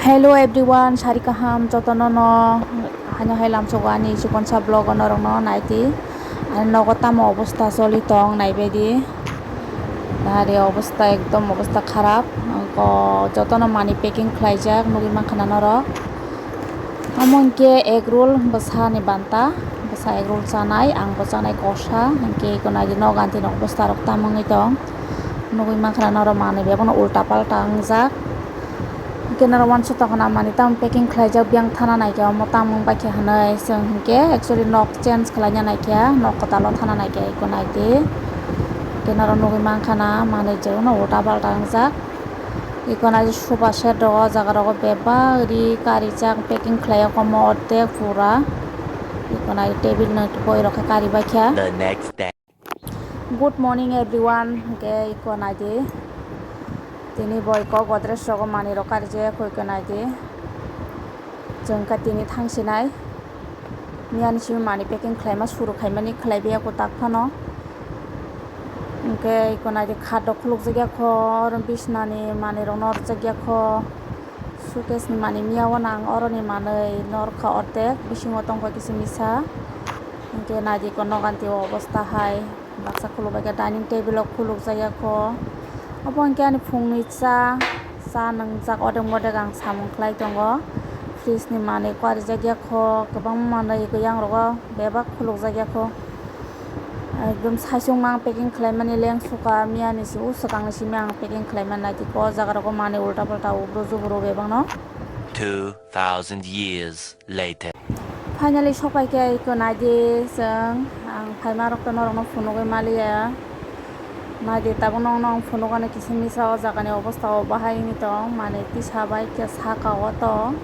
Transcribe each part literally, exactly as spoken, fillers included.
Hello everyone, sari kaham jotono no haino hai lamsogo ani chikonsa vlog o norokno naidi. Ani nogo tamo obostha choli tong naibaidi. Nari obostha ekdom obostha kharap. Jotono mani packing khlaijak nugwi mankha na norok. Omo hinkhe egg roll bwsani banta, bwsa egg roll chanai, angbo chanai kosa, hinkhe eko naidi nogo ani obostha rok tamo wngwi tong. Nugwi mankha na norok manwi bebakno ulta palta wngjak. Hinkhe norok uansuk tongkha na mani tamo packing khlaijak biyang thana naikhe omo tamo wngbaikha hinwi chwng hinkhe actually nok change khlaina naikhe nok kwtalo thana naikhe eko naidi. Hinkhe norok nugwi mankha na manwi jagano ulta palta wngjak. Eko naidi sofa set rok o jaga rogo bebak ri karijak packing khlai omo ordek pura. Eko naidi table no boi rok khe karibaikha. The next day. Good morning everyone, hinkhe eko naidi. Tini bo eko Godrej rogo manwi rok karijak eko naidi. Chwng khe tini thangsinai. Miyani simi mani packing khlaima suru khaimani khlaibai eko tak phano. Hinkhe eko naidi khat rok khulukjakya kho, oro bisnani manwi rok norwkjakya kho. Suitcase ni mani miya o nang oroni manwi norkha ordek, bisingo tongkha kisa misa. Hinkhe naidi eko nogo ani obostha hai. Baksa khulukbaikha, dining table o khulukjakya kho. Obo hinkhe ani phungni cha, cha nwngjak, odek modek ang samung khlai tongo. Fridge ni manwi karijakya kho, kwbangma manwi yang rogo bebak khulukjakya kho. Ekdom saichung mang packing khlaimani lengsukha, miyani se o swkangni simi ang packing khlaimani naidi kho, o jaga rogo manwi ulta palta ubru jubru bebakno. Two thousand years later. Finally sopai khe eko naidi chwng, ang phaima rok to norok no phunugwi maliya. Naidi tabuk nokno ang phunukani kisa misa o jaga ni obostha o bahai wngwi tong, manwi tisa bai khe saka o tong.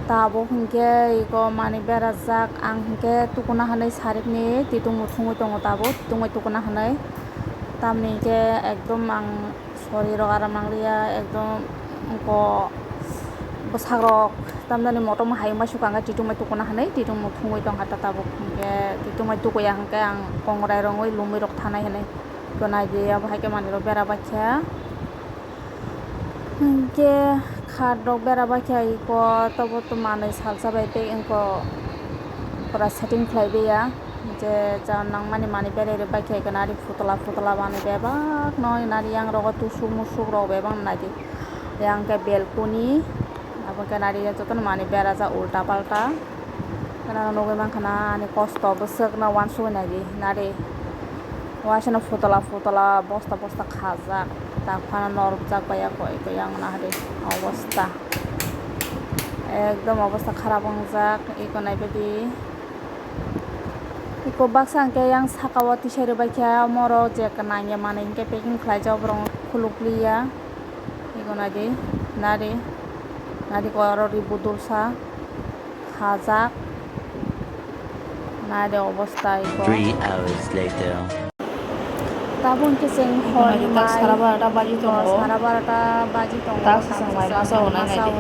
Tabuk hinkhe eko manwi berajak, ang hinkhe tukuna hinwi sarikni titung bo thungwi tongo tabuk, titung bai tukuna hinwi. Tamni hinkhe ekdom ang Sori rok aram nangliya ekdom ko bwsak rok tamjani motom hayung bai sukha hwnkhe titung bai tukuna hinwi titung bo thungwi tongkha ta tabuk hinkhe titung bai tukuya hinkhe ang kongrai rongwi lumwi rok thanai hinwi tonai di abo haikhe manwi rok bera baikha hinkhe khat rok bera baikha eko tobo to manwi salsa bai tei wngkha pura setting khlaiwi ya je ja nangmani manwi berwi rwbaikha eko nari. Putla putla manwi bebak no nari yang rogo tusuk musuk rok bebak no naidi. Yang khe belkuni abo khe nari jotono manwi berajak ulta palta. Kheno nugwi mankha na ani kosto bwswk no uansugwi naidi nari. Uaisano putla putla bosta bosta khajak tak phano norokjak bai ya koi koi yang nahari obosta. Ekdom obosta kharap wngjak eko naibaidi. Eko baksa hwnkhe yang saka o tisai rwbaikha, omo rok je nangya manwi hwnkhe packing khlaijak, borok khuluk liya. Eko naidi, nari, nari ko aro ri budul sa khajak, nari obosta eko. Three hours later. Tabuk hwnkhe chwng hor ni tak mai sara barota baji tongo. Sara barota baji tongo. Tak sasa mai masa o nai nai di.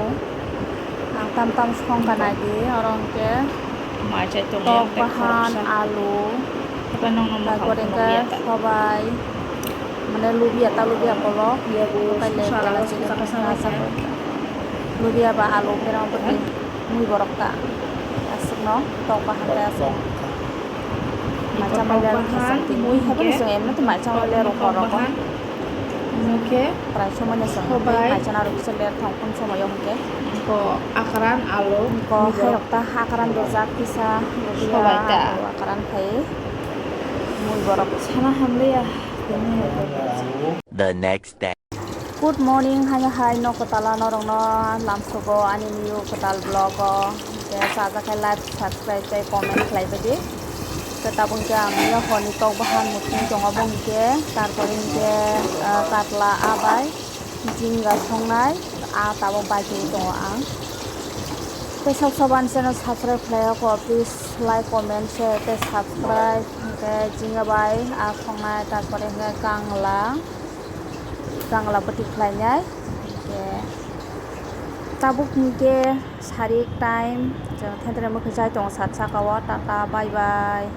Ang tam tam songkha nai di, oro hwnkhe mai chai tongo tok bahan, alu, tarpore hwnkhe sobai, mane lubia ta lubia kolok, lubia ba alu pherang pati mui borok ta aswkno tok bahan tei aswk. Maicha mailer kisa twi mui hai phano chwng emno twi maicha mailer rok hor rogo. Mukhe prai somoi no chwng sobai. Maicha narok kisa ler thong phung somoi o hwnkhe. Ko akran alo ko hai rok ta akran dojak kisa sobai ta. Akran khai mui borok sana hamliya. The next day. Good morning, haino hai nok kwtal norokno lamsogo ani new kwtal vlog o. Hwnkhe chajak khe like, subscribe tei comment khlai baidi. Hwnkhe tabuk hwnkhe ang mia horni tok bahan muthung tongo bo hwnkhe, tarpore hwnkhe, ah, katla abai, jinga songnai, ah, tabuk bai twi tongo ang. Tei sok sok ani channel subscribe khlai ya kho, please like, comment, share tei subscribe. Hwnkhe jinga bai, ah, songnai, tarpore hwnkhe kangla. Kangla bwtwi khlainai. Hwnkhe tabuk hwnkhe sarik time chwng thentwrwi mwkhwi chai tongo sat saka o. Tata, bye bye.